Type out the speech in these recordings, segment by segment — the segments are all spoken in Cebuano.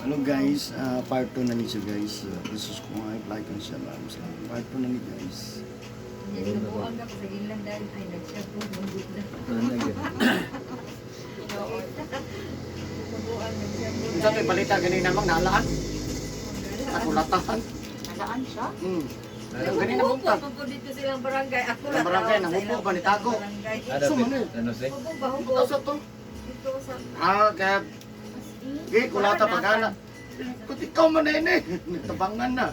Hello guys, part 2 na ni siya, guys. Please subscribe, like, and share. Maraming salamat. Part 2 na ni, guys. Sinubuan ka sa ilan dahil ay nagsiyapo mundot na. Ano gyud? Sinubuan nagsiyapo. Unsa to'y balita ganina, mang naalaan? Nakulatahan. Nasaan siya? Yung ganina buntag. Hubo dito silang barangay. Ako Ang barangay, nanghubo ba ni Tago? Ada So, man eh. ano say? Hubo ba hubo? Asa to? Dito sa Ah, kaya As in? gi kulata pagana. Kung ikaw man na ini, tabangan na.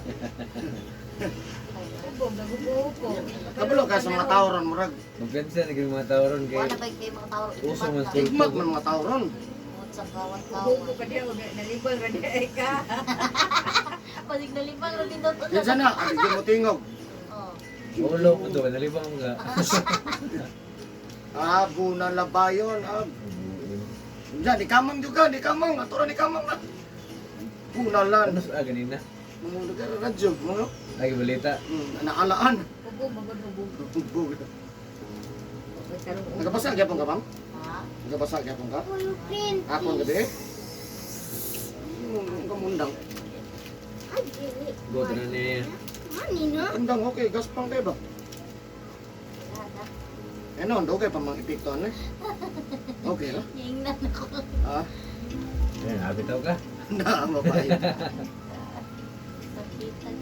Hubo, nagubo hubo. Kabalo ka sa mga tao ron, murag Kumpiyansa na gyud mga tao ron kay Wala ba kay mga tao? Uso man sa- igmag man mga tao ron. Sa kawat Hubo kawat. pa diya, nalibang ra diya ay ka. Palig nalibang rin din doon. Kinsa na, abi gyud mo tingog. Oh. ulo mo to nalibang mo ka. Ah, buna labayon. Ah, diyan, di kamang juga, di kamang. Ato ra ni kamang na. Buna lan. Ano sa ganina? Mga nagka-radyo, mga Ay balita. naalaan. Hubo, magod hubo. Hubo. May tarong ulo. Nagabasa gyapon ka, bang? Ha? Nagabasa gyapon ka? Akon gabi. Yung kamundang. Go tanan niya. Undang okay, gaspang kay ba? Ano, dugay pa mang epekto ano eh. Okay ra. Niingnan ako. Ah, Ayan, happy tao ka. na mapait. Sakitan.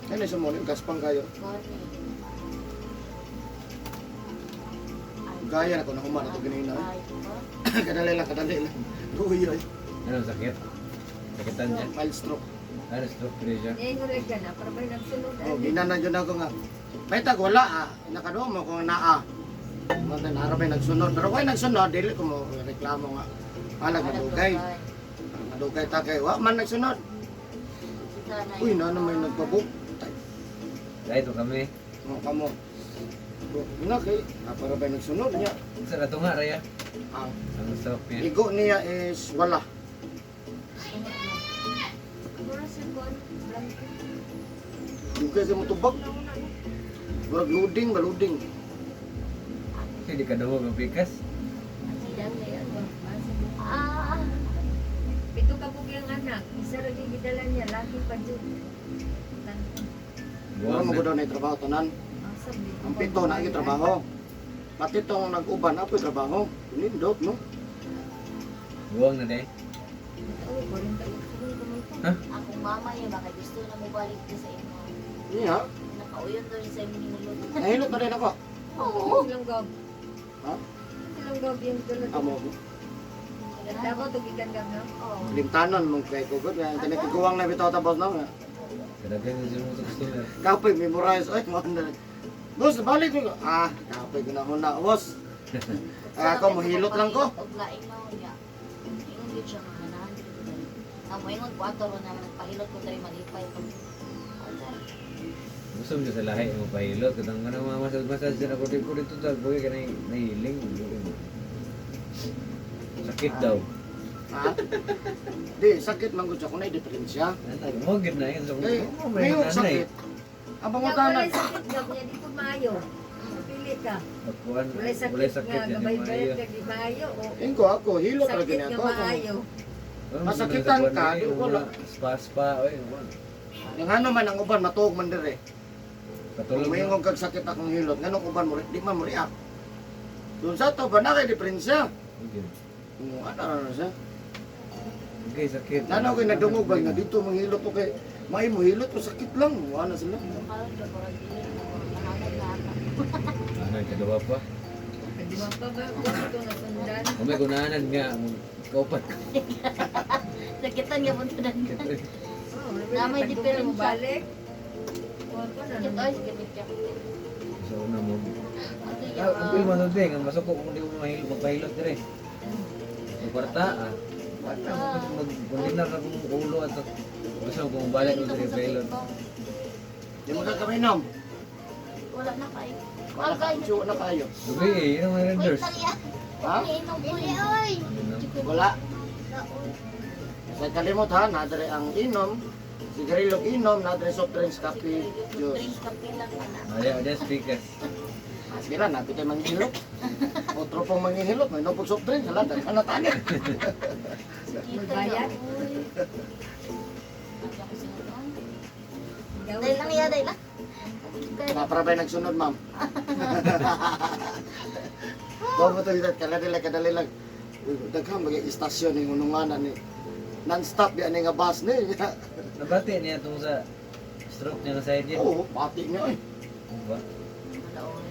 Ano sa mo gaspang kayo? Gani. Gaya na ko na human ato ganina. Ay, ba? Kadali lang, kadali lang. Luya eh. Ano sakit? Sakitan niya. Mild stroke. Ano stroke pressure? Ngayon ulit ka na, para ba'y nagsunod? Oh, ginanan jud ako nga. May tag wala ah. Nakaduo mo kung naa. Mata na may nagsunod. Pero kung nagsunod, dili ko mo reklamo nga. Alag madugay. Madugay ta kay wa man nagsunod. Sana Uy, na may nagpabuk. Tay, Dahil to kami. mo kamo. Nga kay, ah, para ba nagsunod niya? Sa kato nga raya. Ang Ang stroke niya. igo niya is wala. Mura siya kuwan, blanket. Dugay kay mo tubag. Murag loading ba loading. Kasi di ka dungog ang pikas. Ah, Pito ka bugay ang anak, isa ra gyud gidala niya, lagi pa jud. Mura Buwang mo na. daw na trabaho tanan. Ang pito na ang trabaho. Pati tong nag-uban apoy trabaho. Nindot no. Buwang na day. Akong mama niya baka gusto na mo balik ka sa imo. Niya, Nakauyon doon sa imo niluluto. nahilot na rin ako. Oo. Silang gab. Ha? Silang gab yung dala. Amo. Dapat to gikan gab no. Oo. Limtanon mong kay ko gud. Kani kiguwang na bitaw tapos no. Kadaghan na sila mo sa customer. Kapoy memorize ay mo na. Boss, balik ko. Ah, kapoy ko na huna, boss. Ah, ako mohilot lang ko. Og laing mao niya. Ingon gyud siya nga ganahan gyud ko dali. Amo ingon ko ato ron na nagpahilot ko diri malipay ko. Wala. Gusto mo sa lahi mo pahilot. Katang ka na mga massage-massage dyan ako dito dito dito. Buhay ka na nahiling. Sakit daw. Ha? Di, sakit man gud sa kunay diferensya. Nanay, mo gid na yun. So, Eh, mo may ngayon nanay. sakit. Ang Wala pangutana, sakit gab niya di ko maayo. Pili ka. Pagkuhan, Wala sakit, walay sakit nga yan, di gabay-bayad maayo. ka di maayo o Ingko ako, hilot ra sakit gini nga ako. maayo. Oh, Masakitan ka, di wala. Spa, spa, oy, wala. Yung ano man ang uban matuog man dire. Katulog Kung na. moingon kag sakit akong hilot, nganong uban mo di man mo react. Dun sa to ba na kay diferensya? Okay. Kung ano na siya. Okay, sakit. Nanaw kay nadungog ba nga dito manghilot ko kay may mo hilot ko sakit lang. Wala sila. Karon ka murag dili na murag nahanad na ata. Ano, kadawa pa. Di ba pa ba wa to nasundan? Kung may gunanan nga, kaupat ko. Sakitan nga punta na. Oh, Na may diferensya. Balik. Wa pa na. Sakit oy, sakit siya. So, una mo. Ano Ah, ang pil mo doon, ang masok ko kung di mo mahilot, magpahilot dire. Magkwarta, ah. Kwarta, mag-kundinar na kung ulo at gusto ko kung balik mo dire pahilot. Di mo ka kaminom. Wala na kayo. Wala ka, tsuwa na kayo. Gabi eh, yun ang mga Wait, renders. taliya. Ha? Inom ko eh. Wala. Sa kalimot ha, nadre ang inom, sigarilyo inom, nadre soft drinks, kape, juice. Drinks kape lang ana. Ayaw, just speakers. Sige lang, napit tayo manghihilot. O tropong manghihilot, may nopog soft drinks, hala, daghan na tani. Bayad? Uy. Ano ako sinunod? Gawas Dahil lang iya, dahil lang. Para ba nagsunod, ma'am? Bago to ito, kadali lang, kadali lang. Uy, daghang mga istasyon yung ununganan ni. Non-stop yan nga bus ni. Nabati niya itong sa stroke niya na side niya. Oo, pati niya eh. Diba? Wala, oy.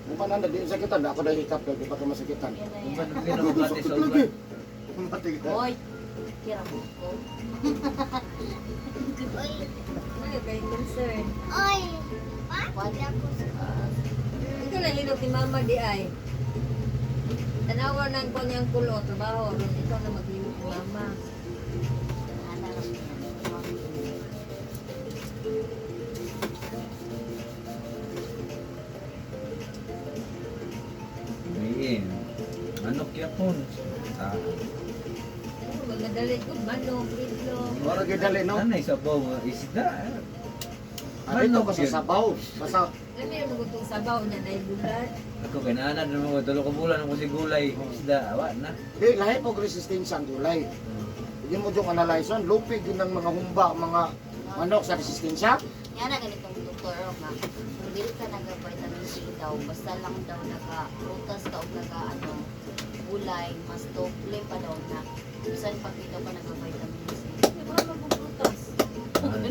Kung pa nanda, di sakitan, ako dahil hikap daw, di pa ka masakitan. Yan na Kung ba yan. nabati sa Sakit uban. lagi. Mati ka. Oy, kira mo ko. Ano kay concern? Wala ko sa... Ito na hilot ni mama di ay. Tanawa ng kanyang kulo, trabaho ron ikaw na maghilot ni mama. Ana lang niya. May manok yapon. Ah. Ano, Magdadali ko, manok, itlog. Wala gyud dali, no? Nanay sabaw nga isda. Ah, dito ko sa sabaw. Basta, Alam mo yung gutong sabaw niya na ibulat. Ako kay naanad na mga tulo ka bulan ako si gulay isda awa na. di, lahi po resistensya ang gulay. Hindi mo yung analyze lupig yun ng mga humba, mga manok sa resistensya. Nga na ganitong doktor oh, nga. Kung dili ka naga vitamin C daw, basta lang daw naga prutas ka o naga ano, gulay, mas doble pa daw na. Bisan pag di daw ka naga vitamin C. Hindi ko naman prutas. Ano?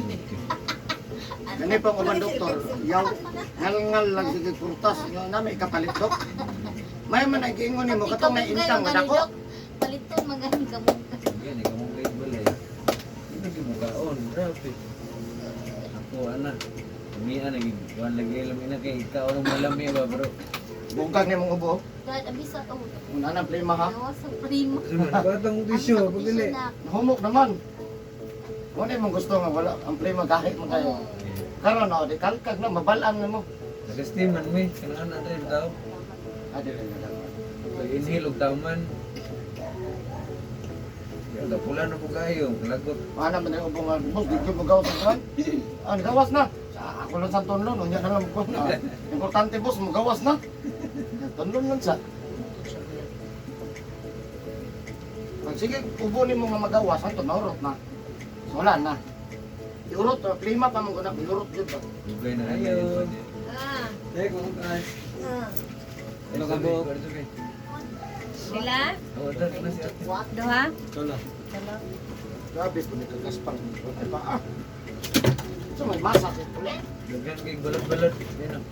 Gani pang uban doktor, yaw, ngal-ngal lang sige prutas, nga nami kapalit dok. May man ay giingon nimo katong may intang nga dako. Paliton man gani ka mo. Yan ikaw mong kay balay. Hindi mo kaon, grabe. Ako ana. Umian lagi, kuan lagi alam ina kay ikaw ang malami ba bro. Bugag nimong ubo. Dad, abisa oh. Una na plema ha. Gawa sa primo. Batang Ano sa tissue na? Humok naman. Wala imong gusto nga wala ang plema gahit man kayo. Oo. Karon oh, di kalkag na mabalan nimo. Nag-steam man mi, kanang ana rin tao. Ah, dili na lang. Pag inhale og taman. Ya, pula na po kayo, lagot. Ana man ang ubo nga boss, di gyud mo gawas ang kan. Ah, gawas na. Sa ako lang sa tunlon, unya na lang ko na. Importante boss, mo gawas na. Tunlon lang sa. Pag sige, ubo nimo nga magawas, anto naurot na. So, wala na. Iurot, plima pa man guna, iurot jud ba. Dugay na kayo. Ah, Hey, kung ka. ah. Ano ka bo? Sila? Oh, dad, na si ate. What? Duha? Tolo. Grabe po ni kagaspang. Ay pa ah. So may masa sa puli. Dughan kay balot-balot. Yan oh.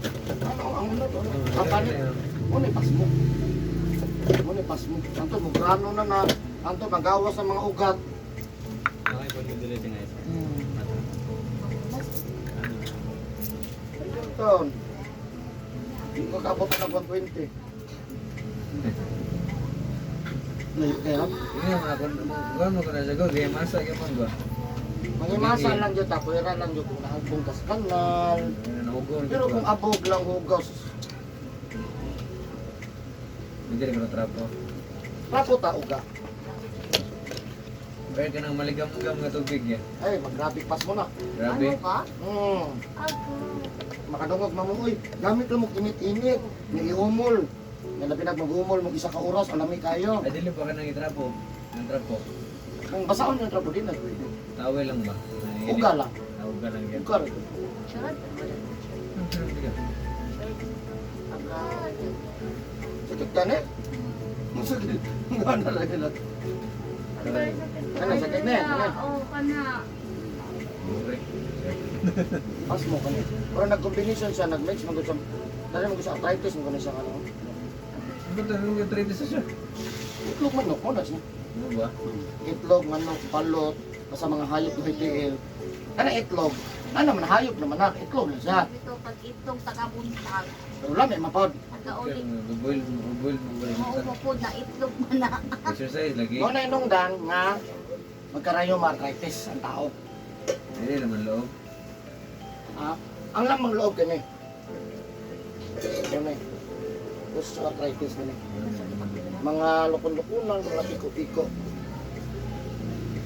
Ano ang ulo to? Kapani. Muna pasmo. Muna pasmo. Anto mo grano na na. Anto magawas ang mga ugat. Okay, pag nagdala din ay. Ayun taon. Hindi ko kabot ng 120. Layo kaya? Ini mga kon kon mo kana sago gay masa gyud man ba. Mangimasa lang dyan, tapoyra lang dyan kung nahagbong kas kanal. Naugon. Pero kung abog lang hugaw, Hindi rin ko trapo. trapo ta uga. Pero kanang maligam-gam nga tubig ya. Ay, maggrabe pas mo na. Grabe. Ano ka? Ako. Makadungog mamuoy. Gamit lang mo init-init. Niiumol. Nga labi na mag-umol mo isa ka oras, alami kayo. Ay dili pa kanang itrapo. Nang trapo. Kung basaon yung trapo din, nagpwede. Tawel lang ba? Uga lang. Ah, uga lang yan. Uga rin. Charot. Agad. Sakit ka na eh. Masakit. Nga na lang nila. Ano, sakit na eh. Ano? Oo, kana. Bure. Pas mo kani. Pero nag-combination siya, nag-mix mo sa dali mo sa arthritis mo na siya ano. Ba't ang arthritis siya? Itlog manok mo na siya. Ano ba? Itlog, manok, balot, basta mga hayop na tiil. Kana itlog. Ano man hayop naman na, itlog na siya. Ito, pag itong tagabuntag, Pero lami mapod. tagaulit, Boil, boil, boil. maumupod na itlog man na. Exercise lagi. Mo na inungdan nga magkarayo arthritis ang tao. Hindi naman loob. Ha? Ang lamang loob kani. Kani. Osteoarthritis kani. Mga lukon-lukunan, mga piko-piko.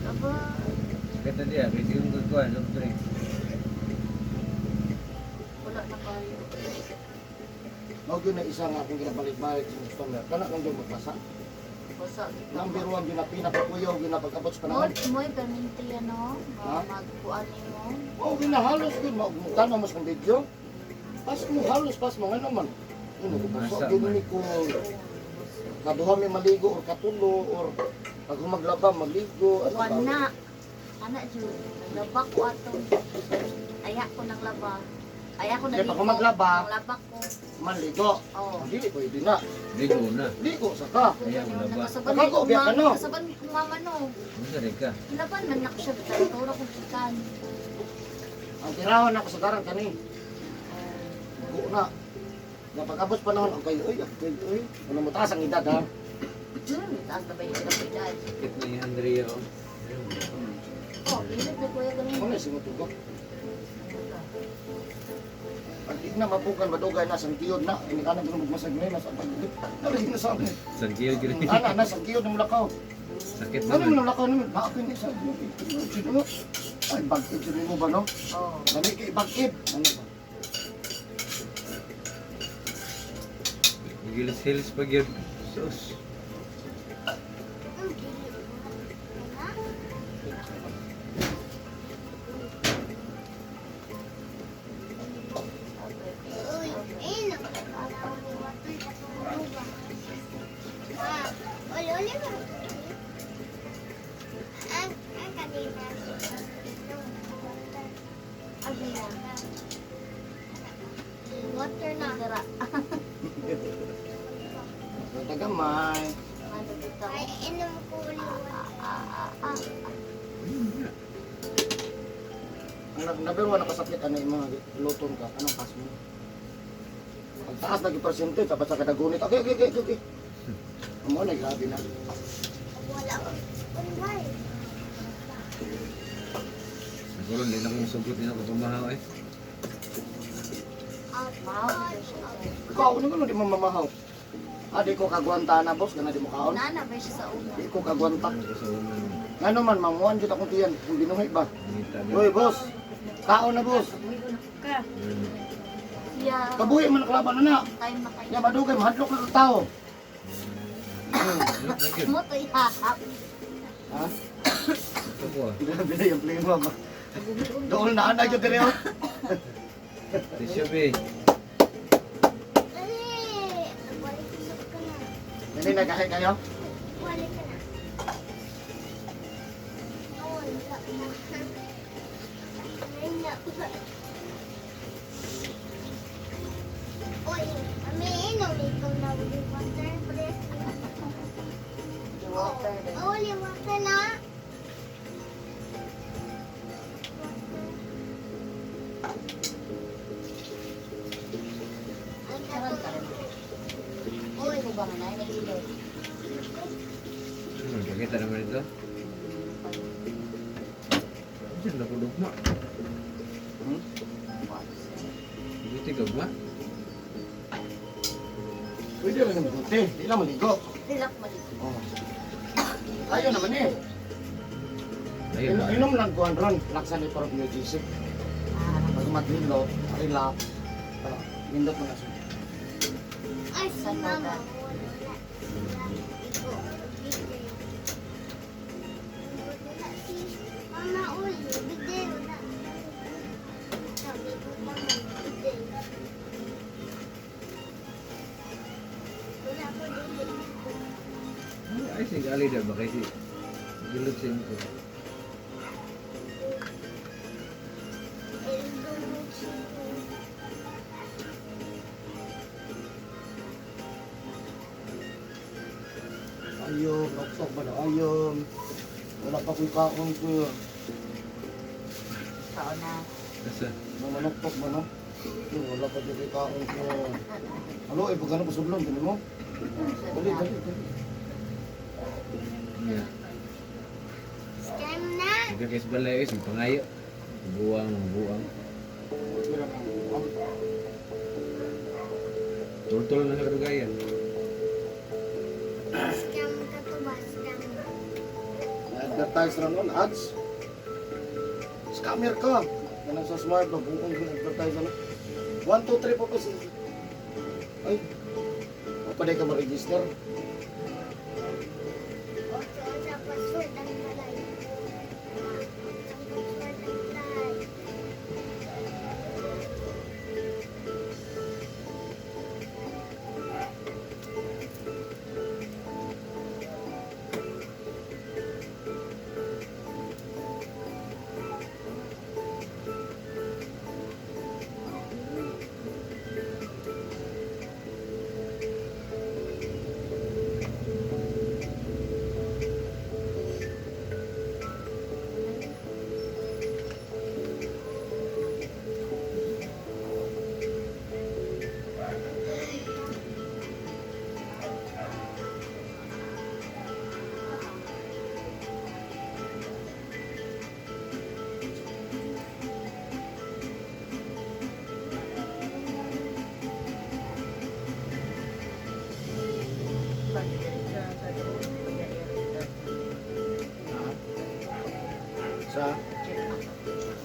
Aba, Sakit na diya, kasi yung gagawin, soft drink. wala na kayo. Mao gyud na isa nga akong ginabalik-balik sa customer. Kana lang gyud magpasa. Basa kita. Number one, ginapinapakuyaw, ginapagkabot sa Mo panahon. mo perminti ano, Ha? magkuan nimo. Oh, ginahalos yun. Magmutanaw mo sa video. Pas mo, halos pas mo. Nga naman. Ano, Masa basa yun man. ni ko. Kaduha may maligo or katulo or pag humaglaba, maligo. Ano ba? Kuan na. Ana jud, naglaba ko ato. Aya ko nang laba. Aya ko Kaya naligo. pag humaglaba, Ang laba ko. Maligo. Oh. Dili, pwede na. Ligo na. Ligo sa ka. Ayaw, laba. Nakasaban Nakago, ko biya ka, no? mama, nakasaban ko mama no. Unsa rin ka? Laban man nako siya bitang tura ko gikan. Ang tirawan ako sa darang kani. Ligo na. Na pag-abot panahon, okay, oy, okay, oy. Ano mo taas ang edad, ha? Taas na ba yung edad? Sakit na yung Andrea oh. Oh, pilit na kuya ganun. Ano na simutugo? Pag di na mapukan, madugay na, sangkiyod na. Ini ka na magmasag na yun, nasa pag-ibig. Nalagay na sa akin. Sangiyo gid. Ana, na, sangkiyod na mulakaw. Sakit Ano mo naman. nalakaw naman? Bakit hindi sa akin? Ay, bagib yun mo ba, no? Oh. Dami kay bagib. Ano ba? Gilis-hilis pag yun. Sus. Water na. Dira. Natagamay. Ano bitaw? Ay, inom ko ulit. Ah, ah, ah. Ang number one nakasakit, ano yung mga luton ka? Anong pas mo? Pagtaas lagi percentage, dapat sa kadagunit. Okay. Amo na, grabe na. Wala ko. Unway. Siguro hindi na akong sugot, hindi na ako tumahaw eh. Mahaw na siya. Ikaw, ano gano'n di mo mamahaw? Ah, di ko kagwanta na, boss. Gana di mo kaon. Nana ba siya sa una? Di ko kagwanta. Ano ko sa una. Nga naman, mamuan dyan akong tiyan. Kung binuhi ba? Ngita na. Uy, boss. Kaon na, boss. Ka. Siya. Kabuhi man naklaban na na. Time na kayo. Ya, madugay, mahadlok na ang tao. Look na gyud. Mo to ihahap. Ha? Ito ko ah. Grabe na yung play mo ba? Doon na anay yung dire. Tisyo be. Dali. Balik ka na. Hindi nagahi kayo? Balik ka na. Oh, wala na. Wala na. Uy, mami, inom ikaw na ulit water, please. Water. Uli, water na. Karon karon. Uy, ko ba nga na nahilo? Pakita naman ito. Diyan na ko dugma. Hmm? Buti gugma. Pwede rin ang buti. Di lang maligo. Dilak maligo. Oh. Ayaw naman eh. Ayun. Inom lang kuhan ron. Laksan ni Prof. Music. Ah, Pag maglilo, relax. Para, nindot mo na siya. Ay, si Saan mama. ba? Wala. Iko, bigay. Wala si Mama, uli, bigay, wala. Sabi ko naman, bigay. Wala ko dili. Ay, sige, ali na ba kasi gilot sa inyo. El dulce. Ayun, noktok ba na? Ayun. Wala pa ko'y kaon ko. Sao na. Asa? Namanoktok ba no? Ayun, wala pa ko'y kaon ko. Ano, eh, pag ano, pasudlon, ganun mo? Dali, dali, dali. Yeah. Scam na. Nagkakis balay is pangayo. Buwang, buwang. Tira na. Oh, Tultol na sa kadugayan. Scam ka to ba? Scam. Na-advertise na noon, ads. Scammer ka. Ganun sa smart, mabuong yung advertise na. 1, 2, 3, 4, 5, 6. Ay, o pa ka ma-register. Sa Check up.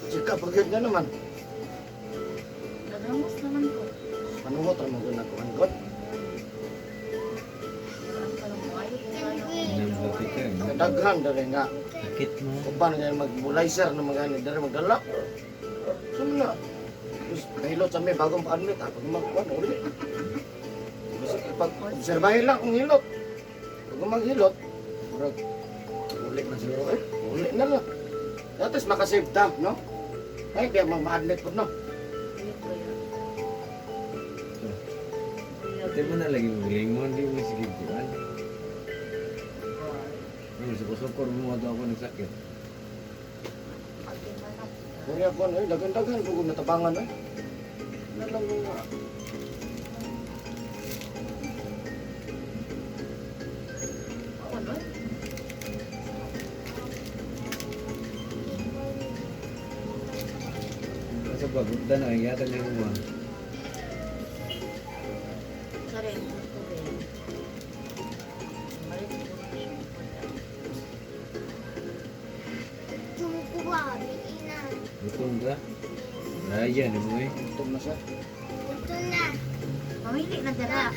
chika pagyud nga naman. Nagramos naman ko. Panuhot ra mo gud na kuan god. Parang parang maayo ko kayo. Nang ka. Daghan dere nga Sakit mo. uban nga magbulayser ng mga ani dere magdala. Sumna. Terus nahilot sa may bagong pa-admit, ah, pag magkuhan, uli. Basta pag obserbahin lang kung hilot. Pag maghilot, murag, uli na siguro eh. Uli na lang. Datos makasave ta, no? Ay, kaya ma-admit po, no? Di mo na lagi magaling mo, hindi mo sige kuan. Ano, suko-sukor mo ato ako nagsakit. Kaya ako, eh, dagan-dagan, kung natabangan, eh. Ano lang yung Sa pagpunta na, yata niya mo. Sorry, gusto ko eh. Malit ko siya. Tumukuha, ina. Gutom ka? Raya ni mo eh. gutom na siya. Ito na. Mamili na dara.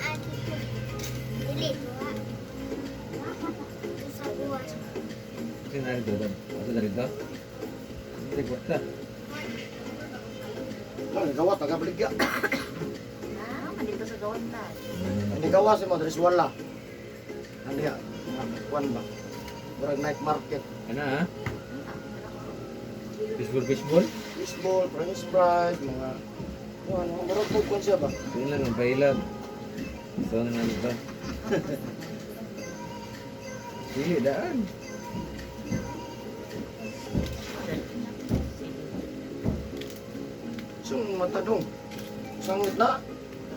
Dili, duha. Ito sa buwan. Kasi narito, asa narito? Hindi, kwarta. No, nagawa, tagabaligya. Ah, man dito sa gawan ta. Nagawa si Madres wala. Ano yan? Mga kuwan ba? Murag night market. Ano ha? Fishball, fishball? Fishball, french fries, mga... Ano, murag po kuwan siya ba? Yun lang ang pahilab. So, ano na nito? Dili, daan. Sung matadong. Sangit na.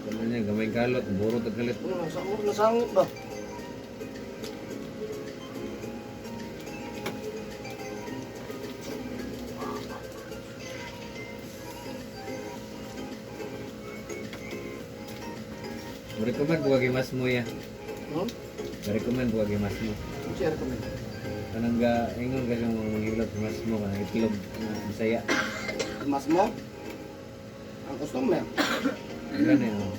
Ano niya, gamay kalot, buro tagkalit. Ano, sangit na sangit ba? Recommend po kay mas mo ya. Hmm? Recommend po kay mas mo. Ano siya recommend? Kanang ga ingon kasi mga manghilot mas mo kanang itlog na Bisaya. Mas mo? Ang customer. Gani oh.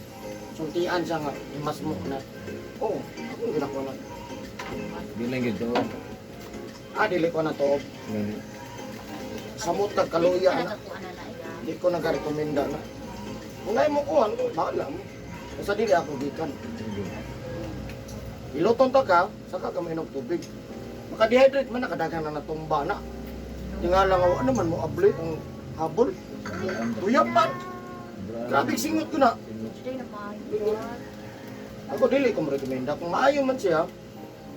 Sultian siya nga. Mas mo na. Oo, ako ginakuha na. Di lang gyud to. Ah, dili ko na to. Gani. Samot na kaluya na. Nakakuha na na iya. Di ko nagarekomenda na. Kung nai mo kuhan, bahala mo. Basta dili ako gikan. Sige. Iluton ta ka, saka ka mainom tubig. Maka-dehydrate man, nakadagan na natumba na. Tingala nga, ano man mo abli ang habol. Kuyapan! Grabe singot ko na. Today na maayo. Ako dili ko mo-recommenda. Kung maayo man siya,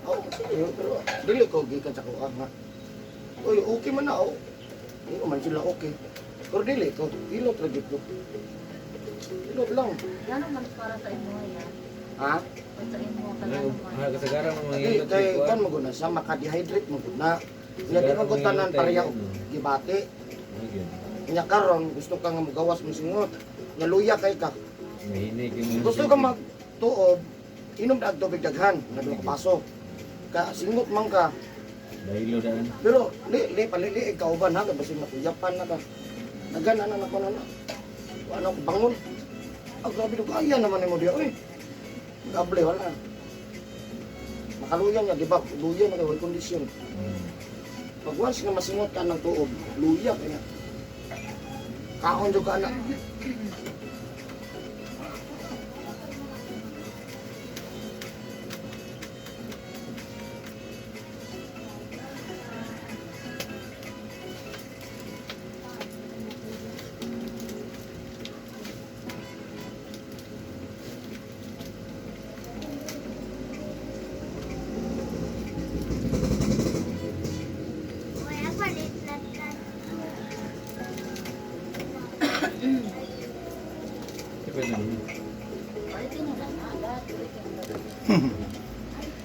oh, sige, pero dili ko gikan sa kuha nga. Uy, okay man na, oh. Di man sila okay. Pero dili ko, ilot ra gyud ko. Ilot lang. Gano man para sa imo ya. Ha? Para sa imo kagano man. Ah, kasagaran mo Di manghilot kay kan mo guna siya maka-dehydrate mo gud na. Nya di man gud tanan pareha og gibati. Nya karon gusto ka nga mogawas mo singot. Nya luya kay ka. Mahinay kay mo. Gusto ka magtuob, inom na og tubig daghan, nga duha ka paso. Ka singot man ka, Dahilo daan. pero li li palili ka uban ha, kay basin makuyapan na ka. Nagan ana na ko na. Ano ko bangon. Ah, grabe dugaya naman nimo diya oy. Gable wala. Makaluya niya, di ba? Luya na kay way kondisyon. Pag once nga masingot ka ng tuob, luya kaya. Kaon jud ka na. Wala pa litlat. Di pa na.